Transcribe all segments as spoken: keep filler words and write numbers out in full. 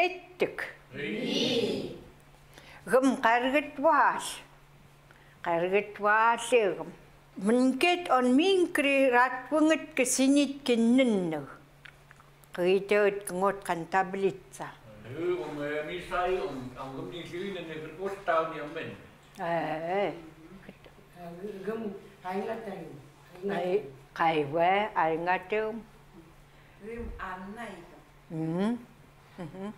Итик. Гым, Кэргэдвал. Кэргэдвал гым. Мингет он мингри ратвынгыт кисинит кинниннэг. Кыйдыт кынгот кан таблица. Э, он, э, мисай, он, ам гым ни сиринэн, э, кыргот тау ни амэн. Э, э. Гым, айнгатэм. Ай, кайвэ, айнгатэм. Гым, аннай. Мгм. Мгм.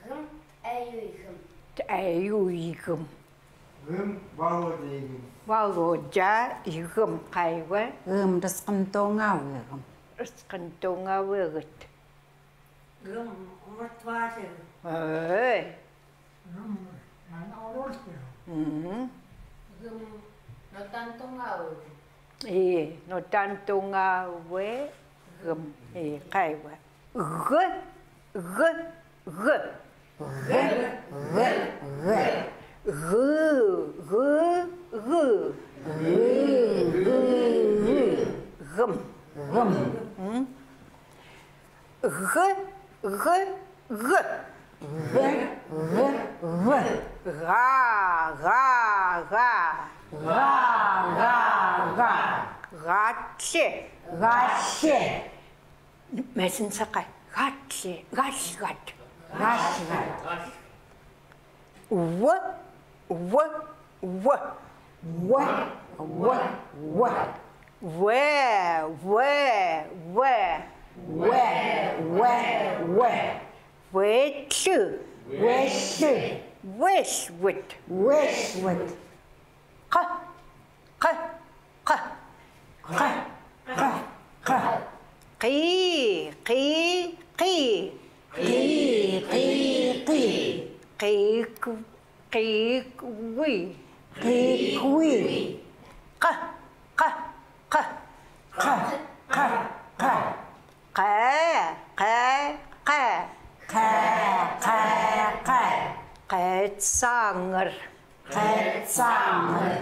Гым, Тайгым. Тайгым. Гым, Володя игым. Володя игым, кайвэ. Гым, Рыскын Тонгау игым. Рыскын Тонгау игыт. Гым, Ортвашев. Ой. Гым, Нан Оролтев. Мгм. Гым, Нотан Тонгау игым. И, Нотан Тонгау игым. И, кайвэ. Г, г, г. Г, г, г. Гы, гы, гы. Гы, гы, гы. Гым. Гым. М? Г, г, г. Г, г, г. Га, га, га. Га, га, га. Гатле. Гатле. Мэсэнсакай. Гатле. Галгат. Галгат. В, в, в. В, в, в. Вэ, вэ, вэ. Вэ, вэ, вэ. Вэтлы. Вэтлы. Вэтлыт. Вэтлыт. Кы, кы, кы. Кы, кы, кы. Кы, кы, кы. Кы, кы, кы. Кы, кы, кы, кы. Кы, кы. Кы, кы, кы. Кы, кы, кы. Кэ, кэ, кэ. Кэ, кэ, кэ. Кэцангыр. Кэцангыр.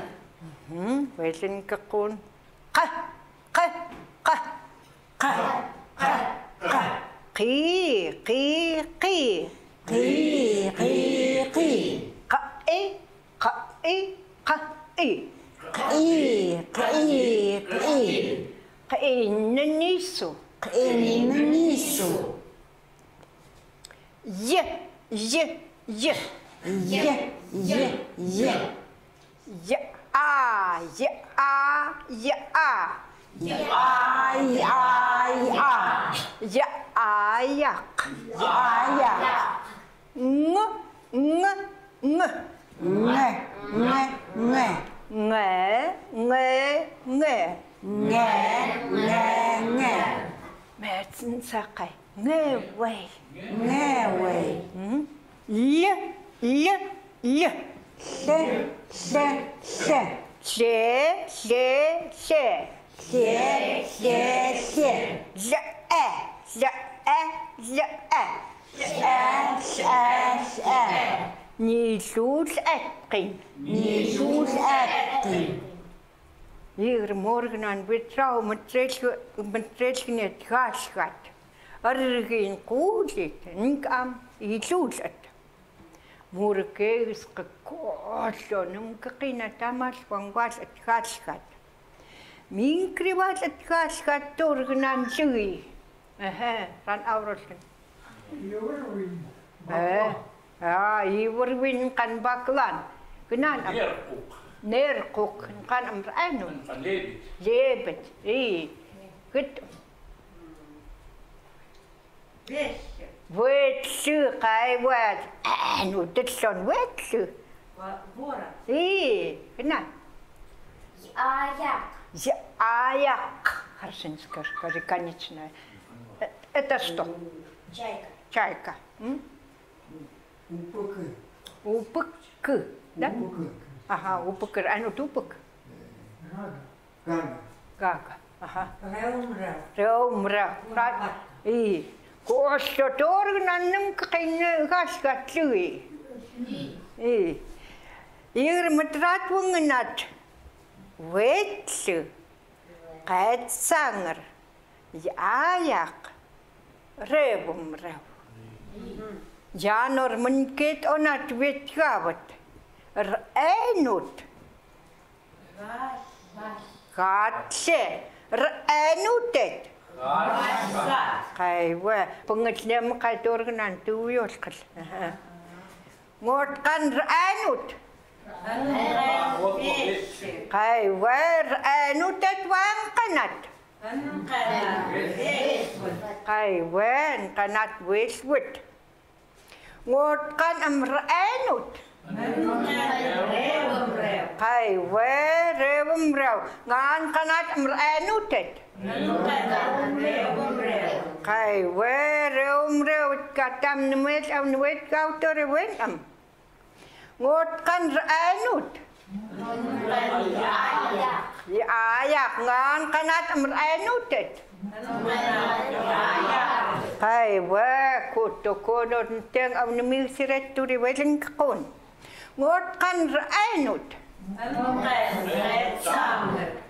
Мгм, вэлэн кыкун. Кы, кы, кы. Кы, кы, кы. Кы, кы, кы. Кы, кы, кы. Кы, кы, кы. Кы, кы, кы. Кы, нэ, нису. Кы, нэ, нису. Й, й, й. Й, й, й. Й, а, й, а, й, а. Й, а, й, а, й, а. Й, а, аяк. Й, а, аяк. Ң, ң, ң. Ң, ң, ң. Ңэ, ңэ, ңэ. Ңэ, ңэ, ңэ. Мэтэн сакай. Нгэвэй. Нгэвэй. М? Лэ, лэ, лэ. Лэ, лэ, лэ. Лэ, лэ, лэ. Лэ, лэ, лэ. Лэ, э, лэ, э, лэ, э. Лэ, лэ, лэ. Нилюл эдкын. Нилюл эдкын. Игорь Моргнан, битра мэтрэл-, мэтрэлгэнэт галгат. Аргын кулит, нкам илюлэт. Муркэгс кыколо, нэмгэ кына тамал ванвал эт галгат. Минкривал эт галгат, Торгнан лы. Эхэ, ран ауролэн. Э, а, ивор вин кан баклан. Кынан ам. Неркук. Неркук, кан ам райну. Кан лебедь. Лебедь, и. Кыт. Вэтлы. Вэтлы, кай вэт. Э, ну, тэтшон вэтлы. Ва-, вора. И, кынан. Аяк. Аяк. Хорошенько скажи, конечное. Э, это что? Чайка. Чайка. М? Упыкы. Упыкы, да? Упыкы. Ага, упыкы. А ну, тупык. Гага. Гага. Гага. Ага. Реумрев. Реумрев. Ра-, и. Кошо Торгнан нэмгэ кына галгат лы. И. Игорь мэтрад вэнгэнат. Вэтлы. Кэцангэр. Аяк. Реумрев. Januar mynkit onat wit gawt. R'enut. Gatle. R'enutet. Kaiwa. Pengedlem kaitur nan tu yol kal. Ngot kan r'enut. Kaiwa, r'enutet wa nqenat. Kaiwa, nqenat weswet. Ngot kan em r'enut. Kaiwa, rewemrew. Ngan nqenat em r'enutet. Kaiwa, rewemrew. Katam nmet au nmet kau to rewen em. Ngot kan r'enut. Ayak, ngan nqenat em r'enutet. Kaiwa, kut to kono nteng au nemiu siret turi welen kekun. Ngot kan r'enut.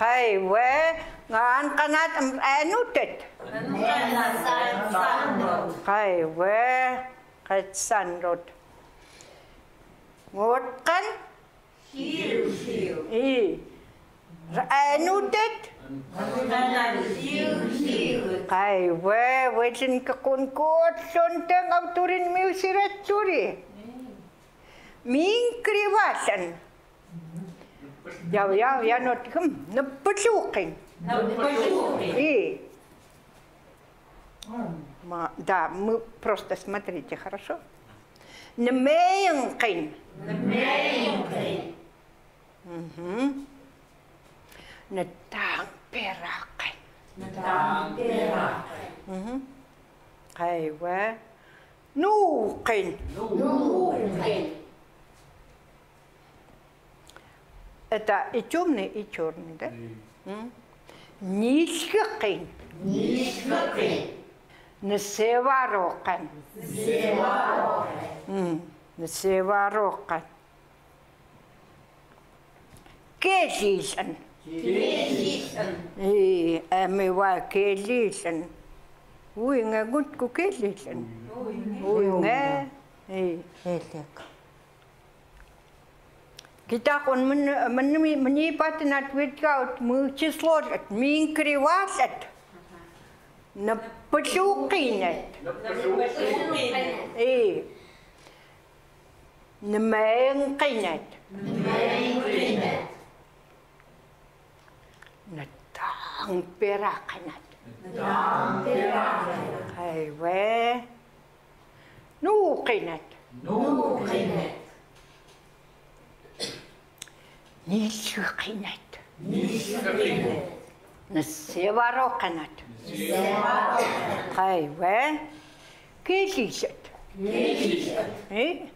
Kaiwa, ngan nqenat em r'enutet. Kaiwa, Qetsanrot. Ngot kan? Hiu, hiu. I. R'enutet? Ngan hiu, hiu. Kaiwa, welen kekun kut sonteng au turi nemiu siret turi. Mingkri walan. Yau, yau, yau not kem. Nepetlukin. Nepetlukin. I. Ма, да, мы просто смотрите, хорошо? Немеенкин. Немеенкин. Мгм. Нетамперакин. Нетамперакин. Мгм. Кайва. Нуукин. Нуукин. Это и тёмный, и чёрный, да? М. Нилгыкин. Нилгыкин. Нсеварокин. Нсеварокин. М. Нсеварокин. Келилэн. Келилэн. Э, амиуа келилэн. Уйнга гунтку келилэн. Уйнга. Уйнга. Э. Келик. Китакун мн-, мн-, мни патнат витгаут мычислолэт, минкривалэт. Нпылукинэт. Нпылукинэт. Э. Нмэнкинэт. Нмэнкинэт. Нтамперакинэт. Нтамперакинэт. Хайвэ. Нуукинэт. Нуукинэт. Нилгыкинэт. Нилгыкинэт. Нсеварокинэт. Нсеварокинэт. Хайвэ. Келилэт. Келилэт. Э?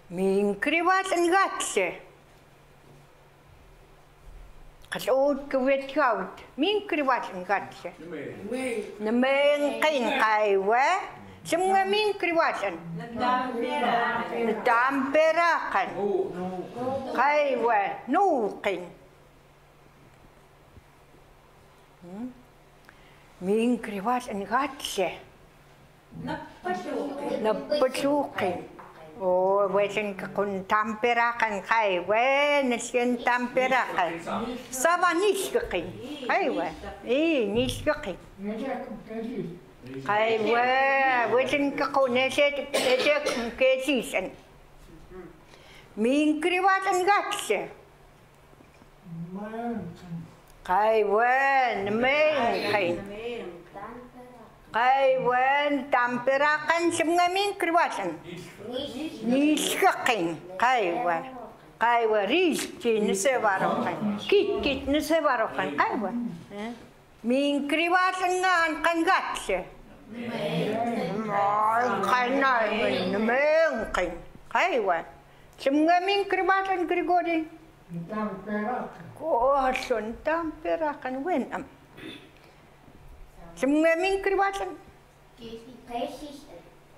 Минкривалэн гатлэ. Калуут квет гаут. Минкривалэн гатлэ. Нмэнкин. Хайвэ. Сэмнгэ минкривалэн. Нтамперакин. Хайвэ. Нуукин. М? Минкривалэн гатлэ. Нпылукин. Нпылукин. О, вэлэн кхун тамперакин хайвэ, нэлгэн тамперакин. Сава нилгыкин. Хайвэ. Э, нилгыкин. Хайвэ, вэлэн кхун нэлгэд, нэлгэд келилэн. Минкривалэн гатлэ. Хайвэ, нмэнкин. Хайвэ, нтамперакин, сэмнгэ минкривалэн. Нилгыкин. Хайвэ. Хайвэ, рилти, нсеварокин. Кит-кит, нсеварокин. Хайвэ. Э? Минкривалэн нганкин гатлэ. Нмэнкин, нмэнкин. Хайвэ. Сэмнгэ минкривалэн, Григорий. Нтамперакин. Кохлон, нтамперакин, вэн ам. Сэмнгэ минкривалэн.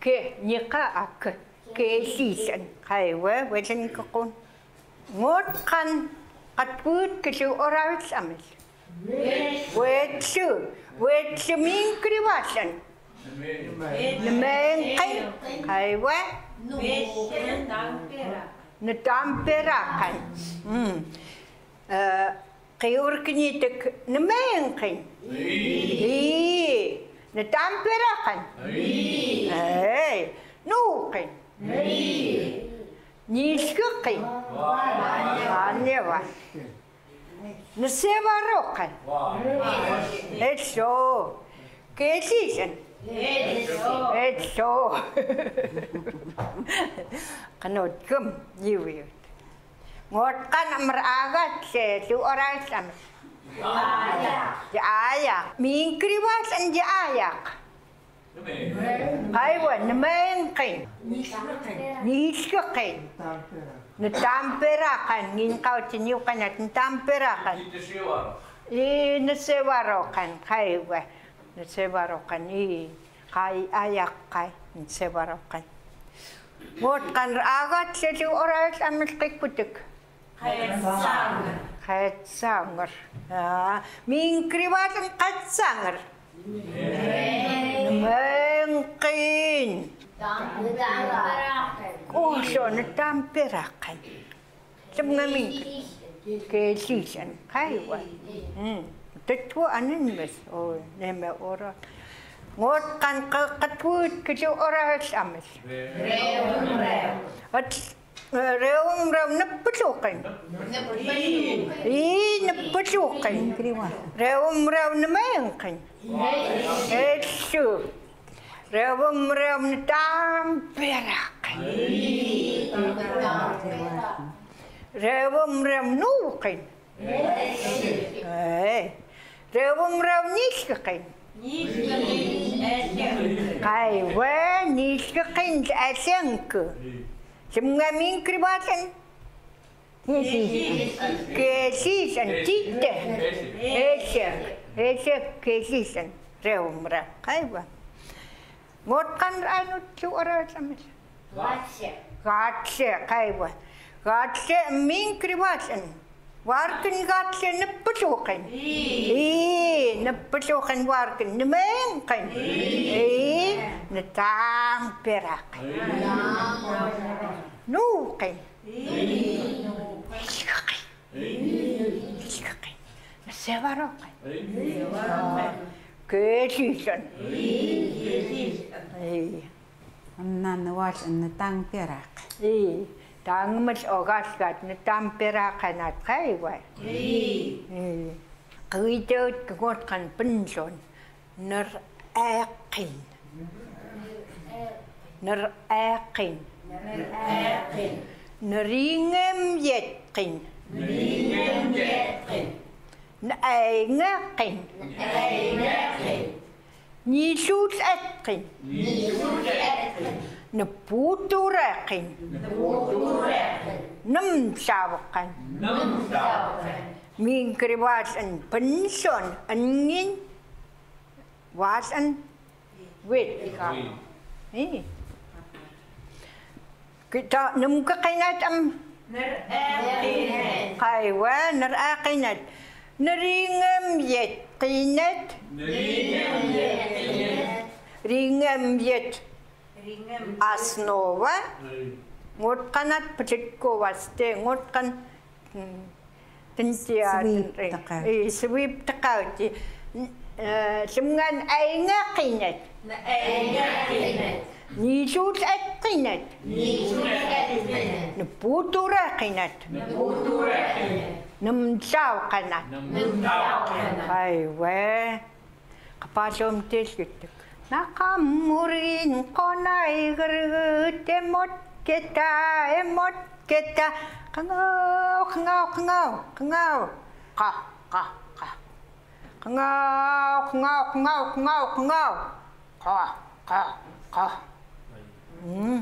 Ке, ника ак. Келилэн. Хайвэ, вэлэн кхун. Нотхан катбыт килю оравит амил. Вэтлю, вэтлю минкривалэн. Nmengkin. Kaiwa? Ntamperakkan. Hmm. Eh, kiur kinitik nmengkin. Ii. Ntamperakkan. Ii. Eh, nukin. Nilkikin. Wan. Wan. Nsewarokan. Elo. Kelilan. Elo. Kanotkam, niwi. Ngotkan amra agat se, tu orai sam. Ayak. Ayak. Mingkri wasan ayak. Kaiwa, nmengkin. Nilkikin. Ntamperakan, ngin kau tiniukan at ntamperakan. I, nsewarokan, kaiwa. Nsewarokan, i, kai, ayak kai, nsewarokan. Ngotkan agat se tu orai sam, milkik putik. Qetsanger. Qetsanger. Ah, mingkri wasan qetsanger. Nmengkin. Ntamperakkan. Oh, so ntamperakan. Sem ngamin. Kelilan. Kaiwa. Hmm. Tetwa anin mes. Oh, neme ora. Ngotkan ke, ketwit ke tu orai sam. Rewemrew. At Rewemrew nplukin. I, nplukin. Rewemrew nmengkin. Elo. Rewemrew ntamperakin. Rewemrew nukin. Eh. Rewemrew nilkikin. Kaiwa, nilkikin, asengke. Sem ngamin kriwaten. Kelilan, tite. Esek. Esek, kelilan. Rewemrew. Kaiwa. Ngotkan ainut tu orai sam. Gatse. Gatse, kaiwa. Gatse mingkri wasan. Warken gatse nplukin. I, nplukin warken. Nmengkin. I, ntamperakin. Nukin. Nilkikin. Nilkikin. Nsewarokin. Kelilan. I. Annan wal ntamperakin. I, tangmel ogalgat ntamperakin at kaiwa. I. I. Kawidot ke ngotkan penlon. Nrekin. Nrekin. Nringemyetkin. Naingekin. Niluletkin. Nputurekin. Nmdaukan. Mingkri wasan penlon, angin wasan wit. Kita nmkekinat am? Kaiwa, nrekinat. Nringemyetkinat. Ringemyet. Основа. Ngotkan at petet ko waste, ngotkan, hmm, tentia, sweep tenre. Taka. Eh, sweep taka ti. Eh, semngan aingekinat. Niluletkinat. Nputurekinat. Nmdaukanat. Kaiwa. Kapalom tilkitik. Naqamurgin qonai gerget, emot keta, emot keta. Qangau, qangau, qangau, qangau. Qa, qa, qa. Qangau, qangau, qangau, qangau, qangau. Qa, qa, qa. Hmm.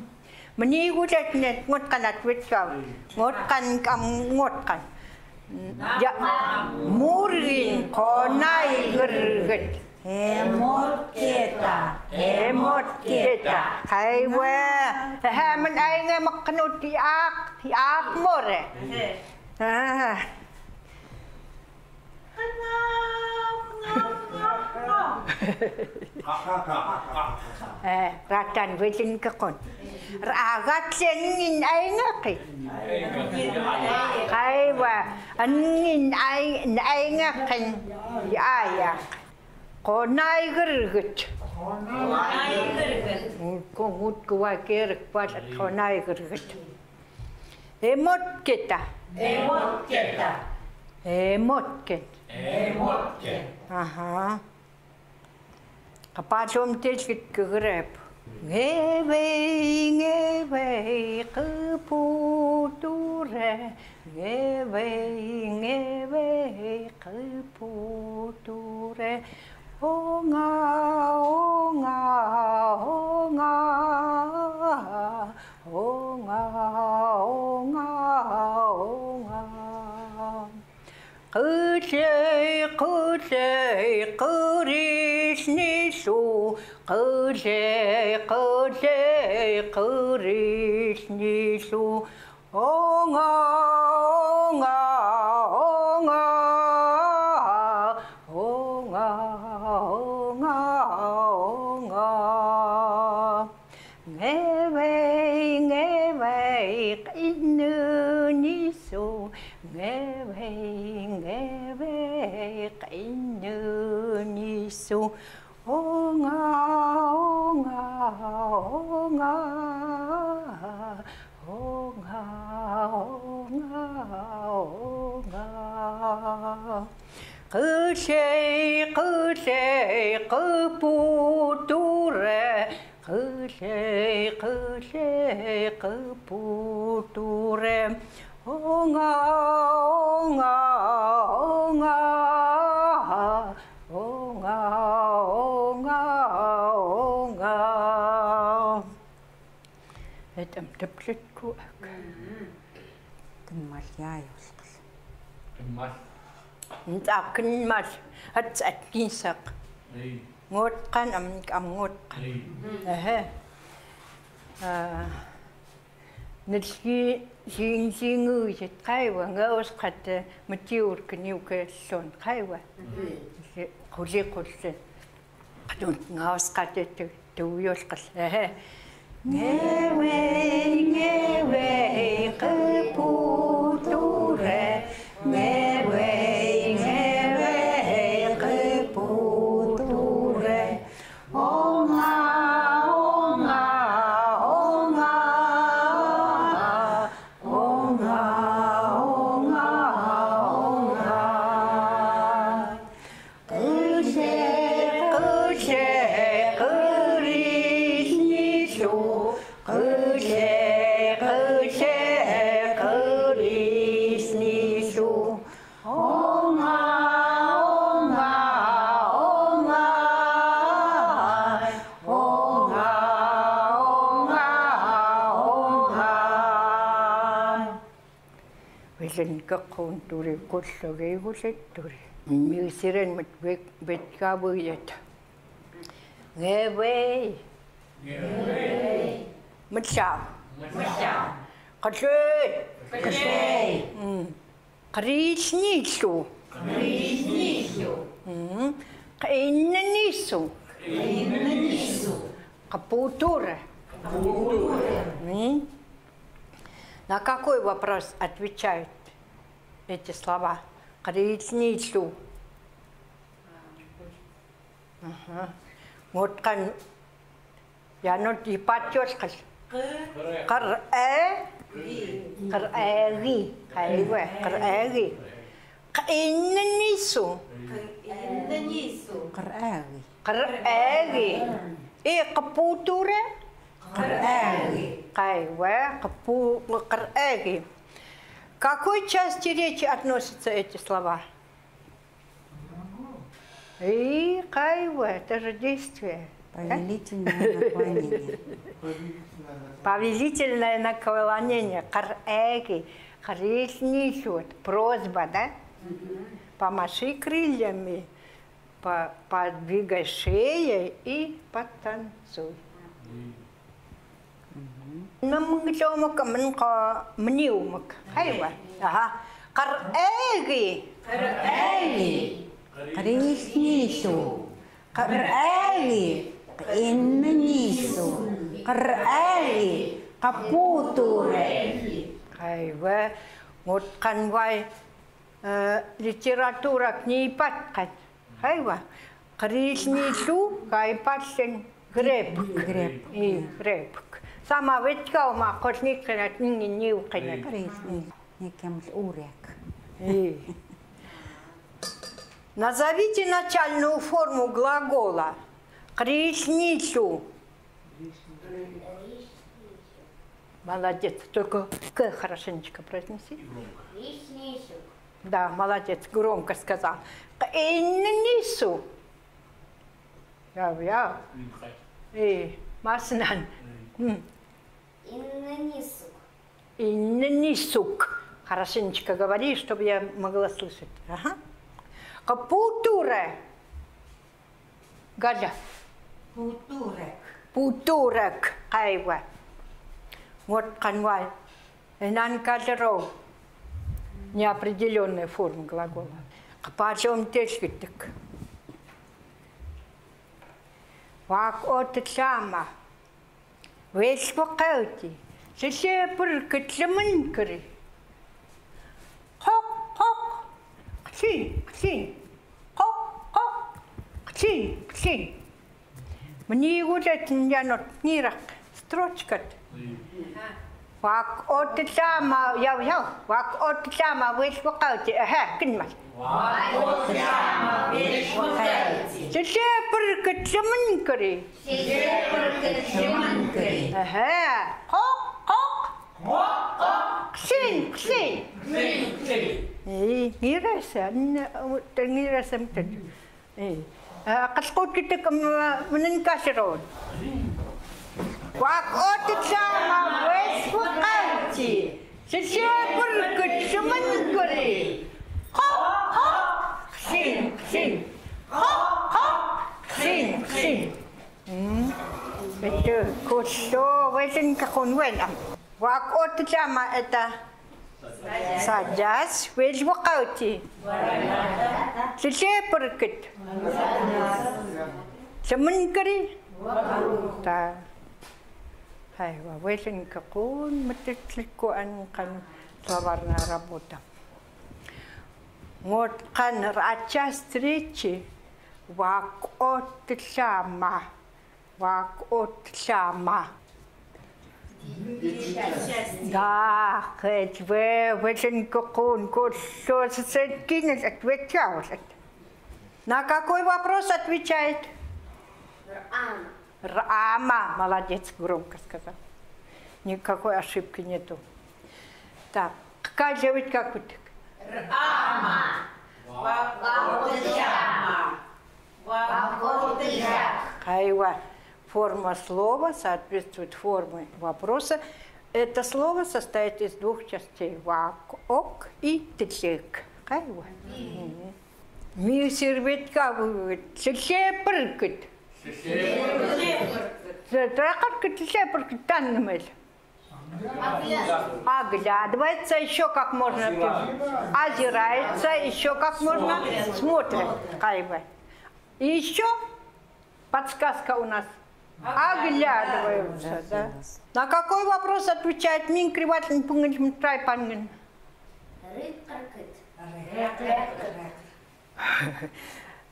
Mani gulat ne ngotkan at wit kau. Ngotkan kam ngotkan. Ya, murgin qonai gerget. Emot keta, emot keta. Kaiwa. He, men ai nge maknut iak, iak more. Ah. Э, ратын вилин кэкон. Рагат лэ ангин айнгаки. Хайва, ангин ай-, айнгаки. Яя. Хонай гэргэд. Хонай гэргэд. Ку-, гут гуа гэрэг бал хонай гэргэд. Эмот кета. Эмот кета. Эмот кет. Эмот кет. Аха. Хапалом тэлгэд гэгрэб. Нгэбэй, нгэбэй, кэпутуре. Нгэбэй, нгэбэй, кэпутуре. Онга, онга, онга. Онга, онга, онга. Кэлэй, кэлэй, кэрисни су. Кэлэй, кэлэй, кэрисни су. Онга, онга, онга. Онга, онга, онга. Нгэбэй, нгэбэй, кэнэни су. Нгэбэй, нгэбэй, кэнэни су. Онга, онга, онга. Онга, онга, онга. Кэлэй, кэлэй, кэпутуре. Кэлэй, кэлэй, кэпутуре. Онга, онга, онга. Онга, онга, онга. Этэм тэплэт куак. Кэнмал яй болхол. Кэнмал. Нтаа кэнмал. Хатс аткинсаг. Эй. Нотхан ам, ам нотхан. Эй. Эхэ. А, нэлхи син сингы исэт хайва, нгаус хатэ мэтиур кэниу кэллон хайва. Мгм. Хули хуллэ. Хатун нгаус хатэ ту, ту ёлхол. Эхэ. Нгэбэй, нгэбэй, кэпутуре. Нгэбэй, нгэбэй, кэпутуре. Онга, онга, онга. Онга, онга, онга. Кэлэй, кэлэй, кэрисни су. Кэлэй, кэлэй, кэрисни су. Онга, онга, онга. Онга, онга, онга. Вилин кэкон тури, куллуги гулэд тури. Мисэрэн мэт бэк-, бэткабы ят. Нгэбэй. Нгэбэй. Мэлшау. Мэлшау. Кэлэй. Кэлэй. М. Кэрисни су. Кэрисни су. М. Кэнэни су. Кэнэни су. Кэпутуре. Кэпутуре. М. На какой вопрос отвечают эти слова? Кэрисни су. Аха. Нотхан янут ипатёлхол. Кэр-, кэр-, э? Кэр-, эги. Хайва, кэр-эги. Кэнэни су. Кэнэни су. Кэр-эги. Кэр-эги. Э, кэпутуре? Кэр-эги. Хайва, кэпу-, кэр-эги. К какой части речи относятся эти слова? И, хайва, это же действие. Повелительное наклонение. Повелительное наклонение. Кэр-эги, кэрисни су, вот, просьба, да? Мгм. Помаши крыльями, по-, подвигай шеей и потанцуй. Мгм. Мынам мынам мык, мынам мынам мык. Хайва. Аха. Кэр-эги. Кэр-эги. Кэрисни су. Qar-agi, qinnisu, qar-agi, qaputure. Хайва, ngutkanwai, э, литература книпатхан. Хайва, qrilnilu, хайпаллин, гребг. Гребг. И, гребг. Сама веткау ма, qolnikkinat, ниу, ниукинат. Qrilni. Некемл уряк. Э. Назовите начальную форму глагола. Qrilnilu. Молодец. Только к хорошенечко произнеси. Да, молодец, громко сказал. Qinnisu. Яу, яу. Э, масынан. М. Иннисук. Иннисук. Хорошенечко говори, чтобы я могла слышать. Ага. Qaputure. Галя. Путурек. Путурек. Хайва. Ngutkanвай. Энан калеро. Неопределённая форма глагола. Qapalom телгитик. Вак оттлама. Вельвкаути. Лилебэргт, лимэнкэри. Хок, хок. Хлин, хлин. Хок, хок. Хлин, хлин. Минии гүлэтэн янор нирак строчкат. Вак оттлама, яу, яу. Вак оттлама вельвкаути. Эхэ, кин мал. Вак оттлама вельвкаути. Лилебэргт, лимэнкэри. Лилебэргт, лимэнкэри. Эхэ. Хок, хок. Хок, хок. Хлин, хлин. Хлин, хлин. Э, нираса, н-, н-, нираса мтэн. Э, а, къалкъут китик, м, мэнэн каширон. Вак оттлама вельвкаути. Лилебэргт, лимэнкэри. Хок, хок, хлин, хлин. Хок, хок, хлин, хлин. М, это кошо, вэлэн кахун вэнам. Вак оттлама это. Садяс, вельвкаути. Лилебэргт. Лимэнкэри. Та. Хайва, вэлэн кахун, мэтэд лэккуан кан словарная работа. Ngutkan, род части речи. Вак оттлама. Вак оттлама. Да, хэт ве, вэлэн кахун, кошо, сэсэд кинэл отвечаут. На какой вопрос отвечает? Рама. Рама, молодец, громко сказал. Никакой ошибки нету. Так, какая же ведь как вот так? Рама. Ва-, ва-, Хайва. Форма слова соответствует форме вопроса. Это слово состоит из двух частей. Вак, ок и тилек. Хайва. Мгм. Миу сирвит кабыт. Лилебэргт. Лилебэргт. Лилебэргт. Лилебэргт. Танымел. Оглядывается, ещё как можно. Озирается, ещё как можно. Смотрит. Хайва. И ещё подсказка у нас. Оглядываются, да. На какой вопрос отвечает миин кри валлань пунгын, мтрай пангын? Рык кыркыт.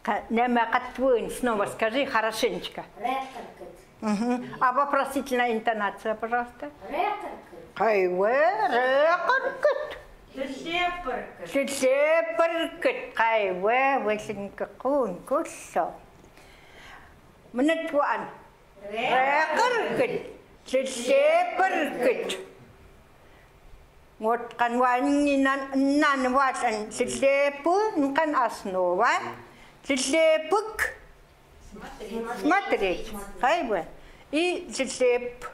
Ка-, нема катвын, снова скажи хорошенечко. Рекыркыт. Мгм. А вопросительная интонация, пожалуйста. Рекыркыт. Хайва, рекыркыт. Лилебэркыт. Лилебэркыт. Хайва, вэлэн кахун, кошо. Мынат ван. Рекыркыт. Лилебэркыт. Ngutхан ванинан, нан валлань лилебэ, нкан основа. Лилебэг. Смотреть. Хайва. И лилеб.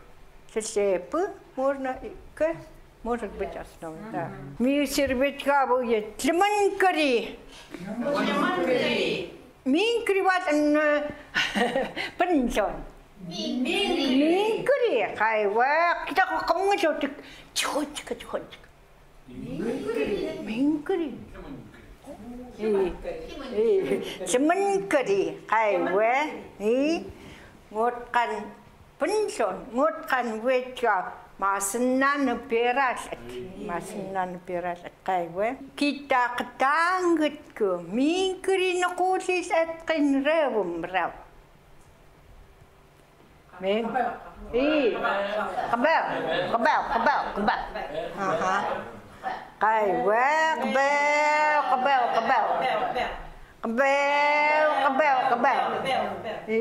Лилебэ можно и к, может быть, основа, да. Миу сирвит кабыт, лимэн кри. Лимэн кри. Миин кри валлань, э, пынлон. Миин кри. Миин кри, хайва, кита хо камнга чотик, тихонечко, тихонечко. Миин кри. Миин кри. I, i, Liminkri, kaiwe, i, Ngotkan Pynlon, Ngotkan Wetga, Masynnan Peralek, Masynnan Peralek, kaiwe. Kita Ktangkut Ku, Minkri Nukuli Etkin Rewum Rew. Min. I. Kebel, kebel, kebel, kebel. Aha. Kaiwe, kebel, kebel, kebel. Kebel, kebel, kebel. I.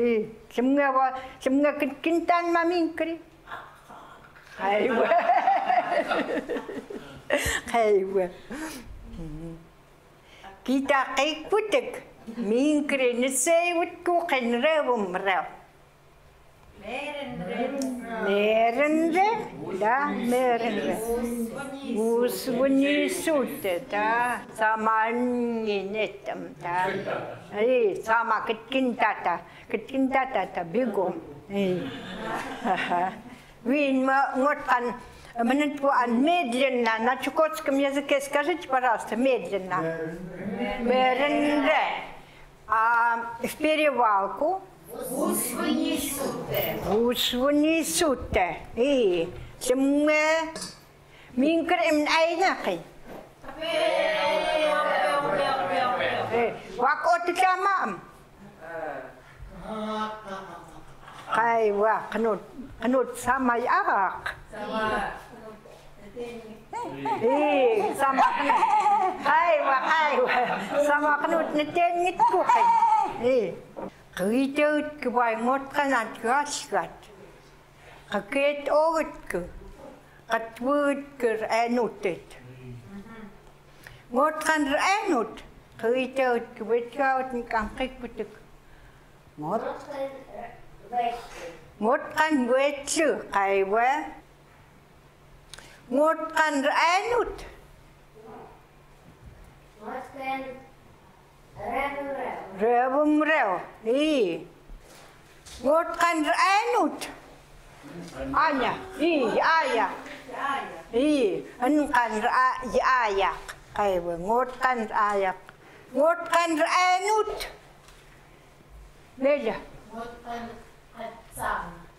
Semnga wa, semnga kin-, kintan ma Minkri. Kaiwe. Kaiwe. Kita Kikputek, Minkri Nusei Wutkukin Rewum Rew. Meren Re, da, Meren Re. Uswuni Sute, da, sama nginetem, da. Ai, sama Kitkintata, Kitkintata, da, bigom. Ai. Aha. Win ma Ngotkan, менет пуан медленно, на чукотском языке скажите, пожалуйста, медленно. Мeren Re. А в перевалку? Uswuni Sute. Uswuni Sute. I, semnga Minkri em ai ngakin. Eh, wak ot sama am. Kaiwa, knut, knut sama yak. Eh, sama knut. Kaiwa, kaiwa. Sama knut neten ngitkukin. Eh. Kawitawit kawai Ngotkan at kaskat. Kaket owit ke. Katwit ke renutet. Ngotkan renut. Kawitawit ke wetawit ni kangkik putuk. Ngot. Ngotkan wetlu, kaiwa. Ngotkan renut. Ngotkan rewum rew. Rewum rew. I. Ngotkan renut. Anya. I, aya. I. Ngotkan re-, aya. Kaiwa, Ngotkan aya. Ngotkan renut. Mela.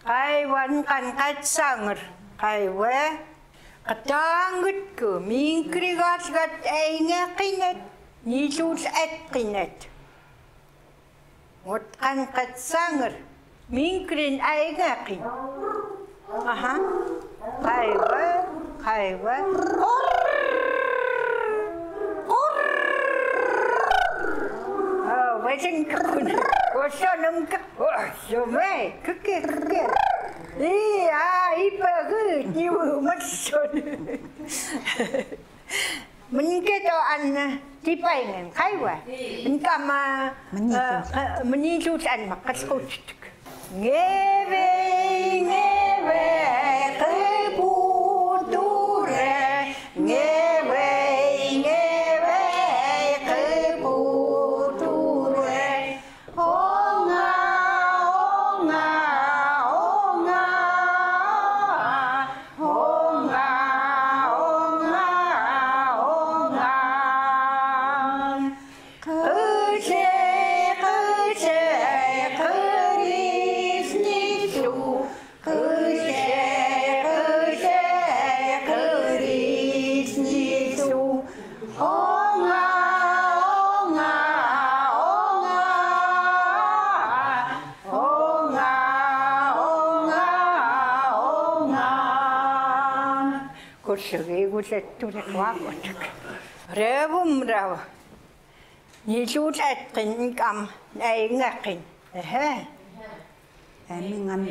Kaiwa, Ngotkan Katsanger. Kaiwa. Ktangkut Ku, Minkri Gatgat Aingakinet, Nilul Etkinet. Ngotkan Katsanger, Minkri Aingakin. Aha. Kaiwa, kaiwa. Oh, wajin kakun. Wasanam ka. Oh, so me. Keke, keke. Iya, ipa ke. Niu matson. Mengke to an tipai ngen kaiwa. Mengke ma, menitu, eh, eh, menitu an makas ko titik. Ngewei, ngewei, keputure. Ngewei, ngewei, keputure. Onga, onga, onga. Onga, onga, onga. Kece, kece, keris nitu. Kece, kece, keris nitu. Onga, onga, onga. Onga, onga, onga. Kursege kusetu de kwa kotek. Rewum rew. Nilul etkin kam, aingakin. Ehe. Emi ngan.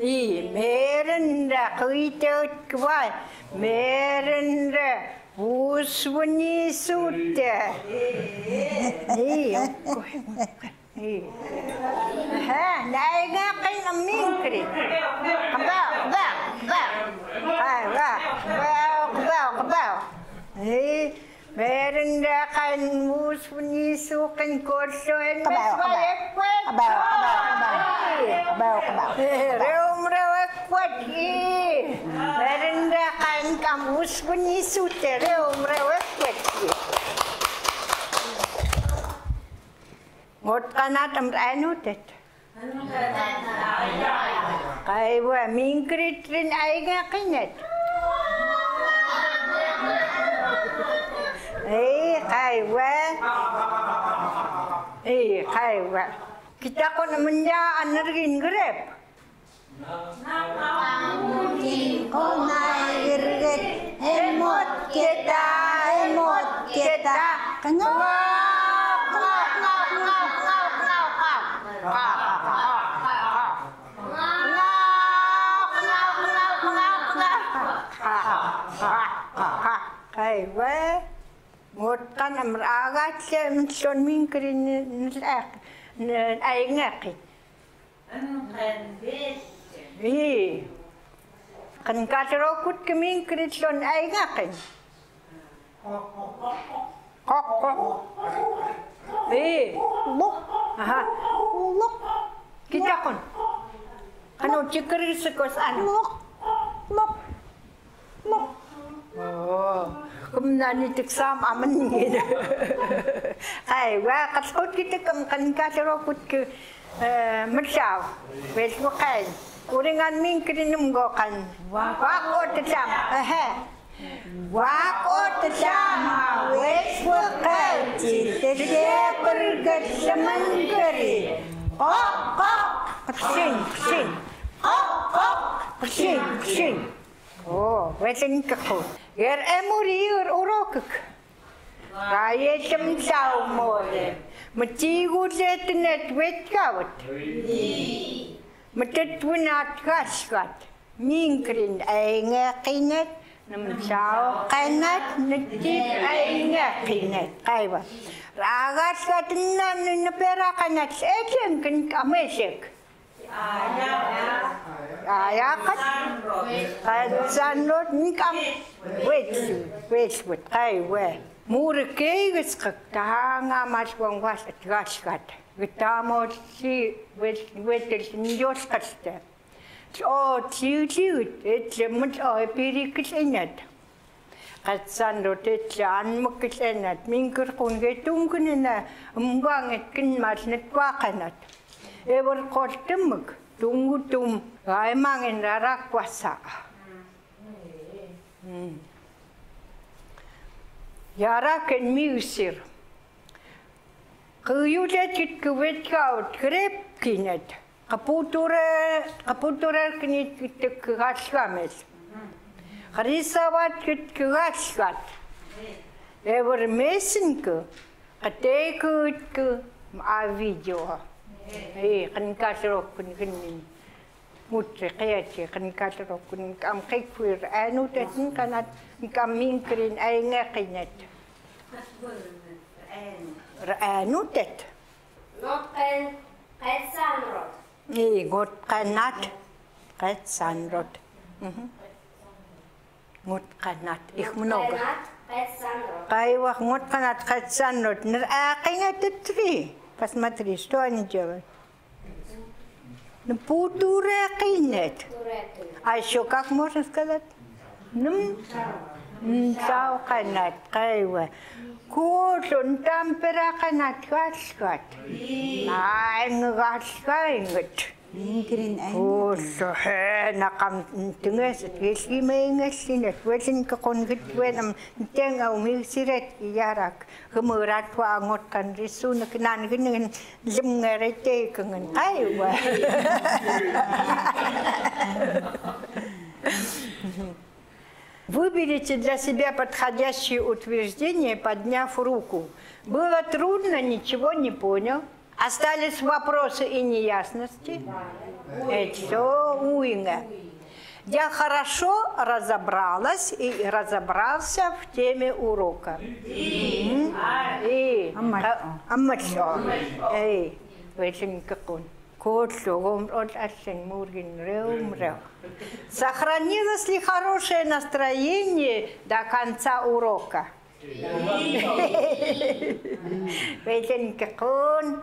I, Meren Re, kuitot kwai. Meren Re, uswuni sute. I, oke. I. Ehe, aingakin a Minkri. Kebel, kebel, kebel. Ai, kebel, kebel, kebel. I. Meren Re kan uswuni suken koso en. Kebel, kebel. Kebel, kebel, kebel. Kebel, kebel. Eh, rewum rew ekwet i. Meren Re kan kam uswuni sute, rewum rew ekwet i. Ngot qanat amra ainutet. Qaywa, mingkri trin aingeqinet. Ei, qaywa. Ei, qaywa. Kita kon menya anergin grep. Kona irgit, emot kita, emot kita. Kena. Qaywa, ngot qan amra agat le mtlon mingkri n-, n-, aingeqi. Ii. Kan katrokut ke mingkri tlon aingeqin. Kok, kok. Ii. Lok. Aha. Lok. Kita kon. Kanu cikri sekos anu. Lok. Lok. Lok. Oh, kum nani tiksam amen ngin. Qaywa, katkut kita kam kan katrokut ke, eh, mtlau. Wel, wakai. Uringan mingkri num go kan. Wak o tlam. Ehe. Wak o tlam. Wel, wakai. Tete berget semen keri. Kok, kok. Ksin, ksin. Kok, kok. Ksin, ksin. Oh, weten kekut. Ger emuri ger urokek. Raye tem sau more. Metigu letenet wet kawet. Metet winat gaskat. Mingkrin aingeqinet. Nemsau qanat, netip aingeqinet. Qaywa. Ragaskat nan nepera qanat. Eken ken kamesek. Ayaqat. Qetsanrot nkam. Wet, wet, wet, qaywa. Murkei geskek tanga mas wangwas atgaskat. Gtamo si wet, wet el nyos kaste. O, tliu, tliu, et le mut o, e piri kis enet. Qetsanrot et le anmuk kis enet. Mingkir kun ge tung kun ena, mbang et kin mas net kwa qanat. Ewer kol temuk, tung tum, gai mang en rarak kwasa. Hmm. Yarak en miusir. Kuyulet kit kuwet kaut krep kinet. Kaputure, kaputure kinit kit kugasgames. Karisawat kit kugasgat. Ewer mesin ke, katekut ke, ma video. Eh, kan kasrok kun kinin. Mutre kaya ce kan kasrok kun kam kekuir anu tetin kanat kam mingkrin aingeqinet. Anu tet. Ngot qan, qetsanrot. Ii, ngot qanat, qetsanrot. Mhm. Ngot qanat, ih mnoga. Ngot qanat, qetsanrot. Qaywa, ngot qanat, qetsanrot. Ner aqinet tri. Посмотри, что они делают. Neputure qinet. А ещё как можно сказать? Num, num sau qanat, qaywa. Kudun tampera qanat gasgat. Ai, ngasgat inget. Kudun he, nakam tinges, gilgi menges inet. Weten kekun git wenam, teng au misiret yarak. Kemurat wa ngot kan risu nak nan ginen. Lem ngerete kengen. Qaywa. Выберите для себя подходящее утверждение, подняв руку. Было трудно, ничего не понял. Остались вопросы и неясности. Это всё уйнга. Я хорошо разобралась и разобрался в теме урока. Мгм. И аммал, а, аммал, эй, вечин кекун. Котло гом ол ассен мургин реум реу. Сохранилось ли хорошее настроение до конца урока? Вечин кекун.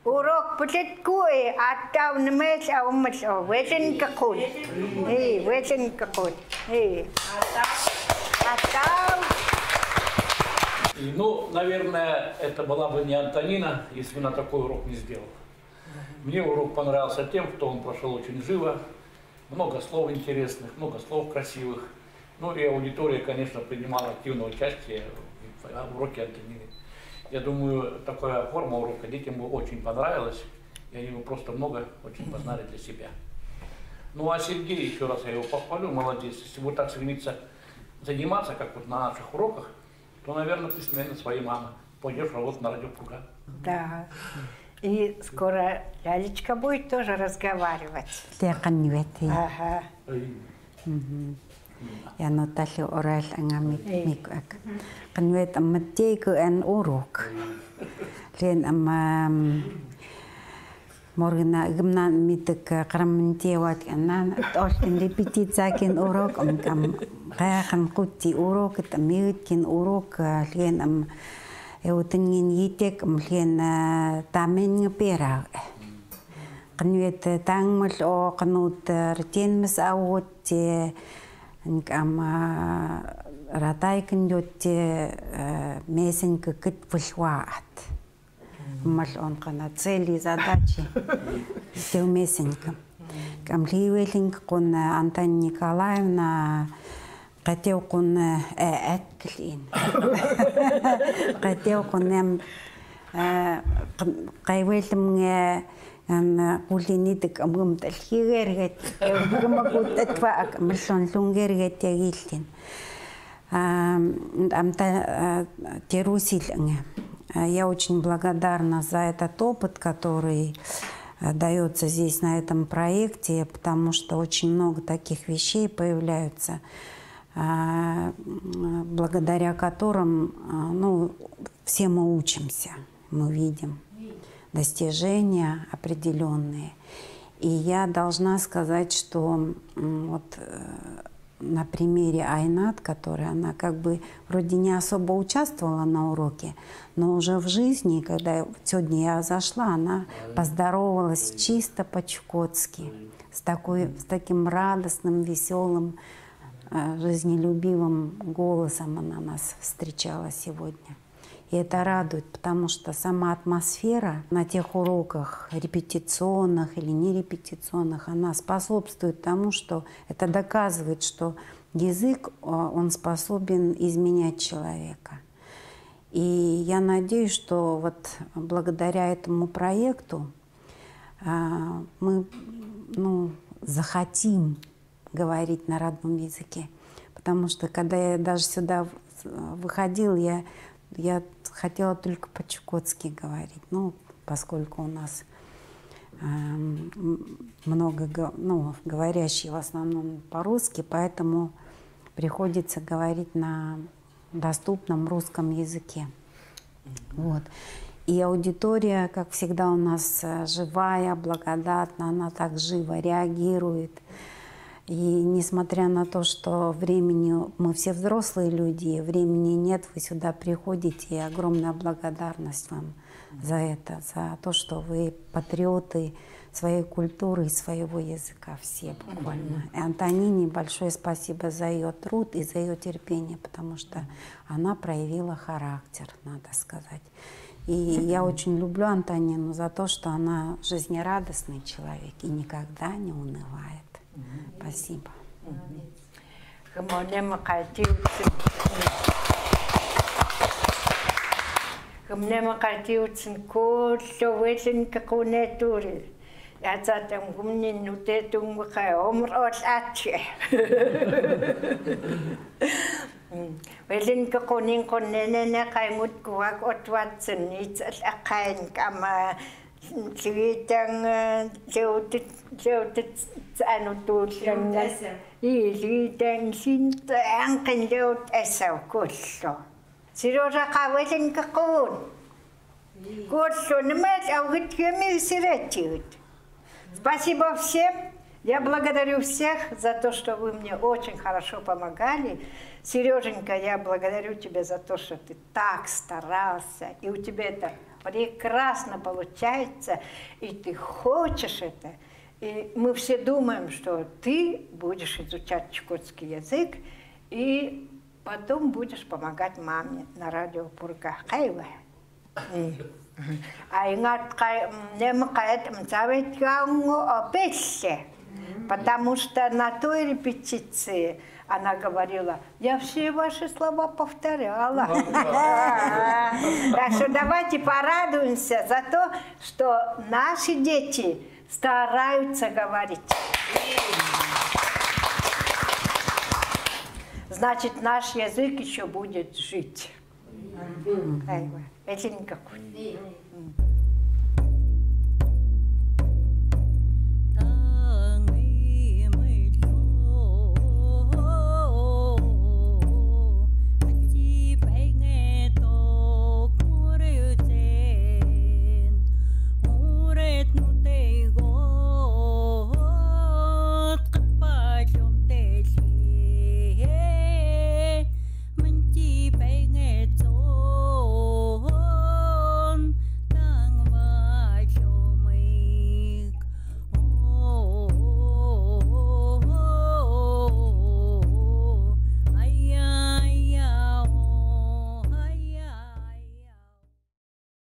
Урок путет куэ, аттау нэмэл аумэл о, вечин кекун. Э, вечин кекун. Э. Аттау. И, ну, наверное, это была бы не Антонина, если бы она такой урок не сделала. Мне урок понравился тем, что он прошёл очень живо, много слов интересных, много слов красивых. Ну и аудитория, конечно, принимала активное участие в уроке Антонины. Я думаю, такая форма урока детям бы очень понравилась, и они бы просто много очень познали для себя. Ну а Сергей, ещё раз я его похвалю, молодец. Если будет так стремиться заниматься, как вот на наших уроках, то, наверное, ты сменишь свою маму, пойдёшь работать на радио Пурга. Да. И скоро лялечка будет тоже разговаривать. Текан вети. Ага. Яно тали орал ангамит мик ак. Кан вет аммат тейк эн урок. Лен аммам моргна гымнан митек, э, крамнтеват, э, нан, олтин репетиция кин урок, ам, ам, каяхан кутти урок, эт, миыт кин урок, э, лен, ам, эутын гин йитек, ам, лен, э, тамен нге пера. Кынвет, э, тангмыл о, кынут, э, ртенмыс ауотте, нг, ам, э, ратай кындётте, э, месен кыкыт пыльваат. Мал он кана цели, задачи. Теумесенька. Камли велинг кун, э, Антонина Николаевна, катеу кун, э, э, эткилин. Катеу кун эм, э, кай велимге, ан, э, кулинитик амгым тэлхигергет. Э, гыма кут этва, мал он лунгергет ягилин. А, ам та, а, терусил нге. А, я очень благодарна за этот опыт, который, а, даётся здесь, на этом проекте, потому что очень много таких вещей появляются, а, м, благодаря которым, а, ну, все мы учимся, мы видим достижения определённые. И я должна сказать, что, м, вот, э, на примере Айнат, которая, она как бы вроде не особо участвовала на уроке, но уже в жизни, когда сегодня я зашла, она поздоровалась чисто по-чукотски, с такой, с таким радостным, весёлым, э, жизнелюбивым голосом она нас встречала сегодня. И это радует, потому что сама атмосфера на тех уроках, репетиционных или нерепетиционных, она способствует тому, что это доказывает, что язык, э, он способен изменять человека. И я надеюсь, что вот благодаря этому проекту, а, мы, ну, захотим говорить на родном языке. Потому что, когда я даже сюда в-, выходила, я, я хотела только по-чукотски говорить. Ну, поскольку у нас, эм, м, много го-, ну, говорящие в основном по-русски, поэтому приходится говорить на доступном русском языке. Вот. И аудитория, как всегда, у нас, э, живая, благодатная, она так живо реагирует. И несмотря на то, что времени, мы все взрослые люди, времени нет, вы сюда приходите, и огромная благодарность вам за это, за то, что вы патриоты своей культуры и своего языка все буквально. И Антонине большое спасибо за её труд и за её терпение, потому что она проявила характер, надо сказать. И я очень люблю Антонину за то, что она жизнерадостный человек и никогда не унывает. Спасибо. Хымнем калтиутсин. Хымнем калтиутсин куллу велинки кунетури. Язатам гумнин нутетунг кай омр ол атче. Велинки кунин кунненене кай мут куак отватсин, ицал акайн кама лигитан, э, леутит, леутит, анутуллан. Леутит эсэу. И лигитан синтан кин леутит эсэу куллу. Серёжа, кавелинки кун. Куллу нэмэл аугыт кеми сиретигыт. Спасибо всем. Я благодарю всех за то, что вы мне очень хорошо помогали. Серёженька, я благодарю тебя за то, что ты так старался, и у тебя это прекрасно получается, и ты хочешь это. И мы все думаем, что ты будешь изучать чукотский язык, и Потом будешь помогать маме на радио Пурга. Хайва. Э. А ингат кай, м, нем кайт, м, цавет янго опешле. Потому что на той репетиции она говорила: «Я все ваши слова повторяла». Так что давайте порадуемся за то, что наши дети стараются говорить. Значит, наш язык ещё будет жить. Хайва. Этинка кут.